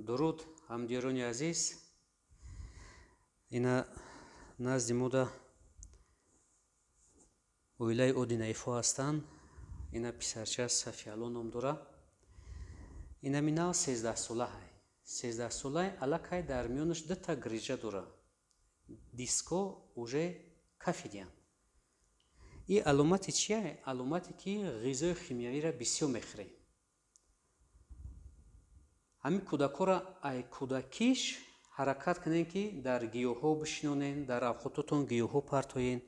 Дуруд, ҳамдиёрони азиз. Ина назди мода оилаи Одинаевҳо ҳастанд. Ина писарча Сафиало ном дора. Инами нав 13-солаҳай. 13-солаи, аллакай дар миёнаш дута грыжа дора. Диско уже кафидиянд. И аломати чия? Аломате, ки ғизои химиявиро бисёр мехӯрем. Ҳамин кӯдакҳоро ай кӯдакиш ҳаракат кунем, ки дар гиёҳҳо бишинонем, дар авқототон гиёҳҳо партоен,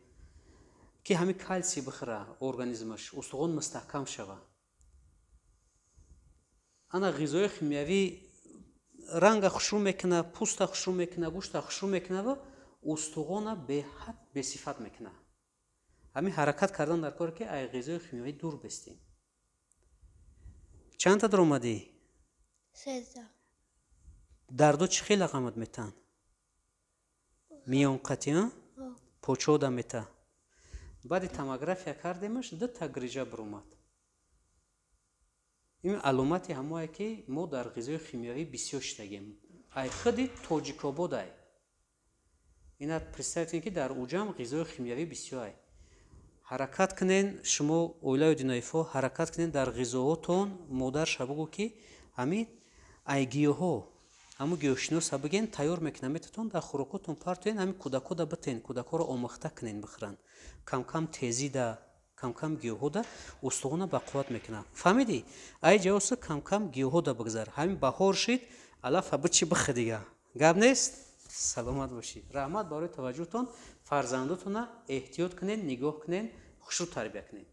ки ҳамин калсий бихӯра организмаш, устухон мустаҳкам шава. Ана ғизои химиявӣ ранга хушрӯ мекуна, пӯста хушрӯ мекуна, гӯшта хушрӯ мекуна ва устухона беҳад бесифат мекуна. Ҳамин ҳаракат кардан дар коре, ки ай ғизои химиявӣ дур бестем. Чандта даромадӣ? 13. Дардо чӣ хел лақамат метаҳанд? Миёнқатӣ почода мета. Баъди томография кардемаш, дута грыжа биромад. Ин аломати ҳамое, ки мо дар ғизои химиявӣ бисёр шидагем. Ай худи Тоҷикободай. Ина представить кунед, ки дар уҷам ғизои химиявӣ бисёр ай. Ҳаракат кунен, шумо, оилаи Одинаевҳо, ҳаракат кунен, дар ғизоҳотон модарша бугӯ, ки ҳамин ай гиёҳҳо, ҳамун гиёҳшиноса биген, тайёр мекунам, метатон, дар хӯрокотон партоен, ҳамин кӯдакҳода битен, кӯдакҳоро омӯхта кунен бихӯранд. Камкам тезида, камкам гиёҳҳода устухона бақувват мекунад. Фаҳмидӣ? Ай ҷавоса камкам гиёҳҳода бигзар. Ҳамин баҳор шид, алафа бичи, бихӯ, дига гап нест. Саломат бошӣ. Раҳмат барои таваҷҷӯҳтон. Фарзандотона эҳтиёт кунен, нигоҳ кунен, хушрӯ тарбия кунен.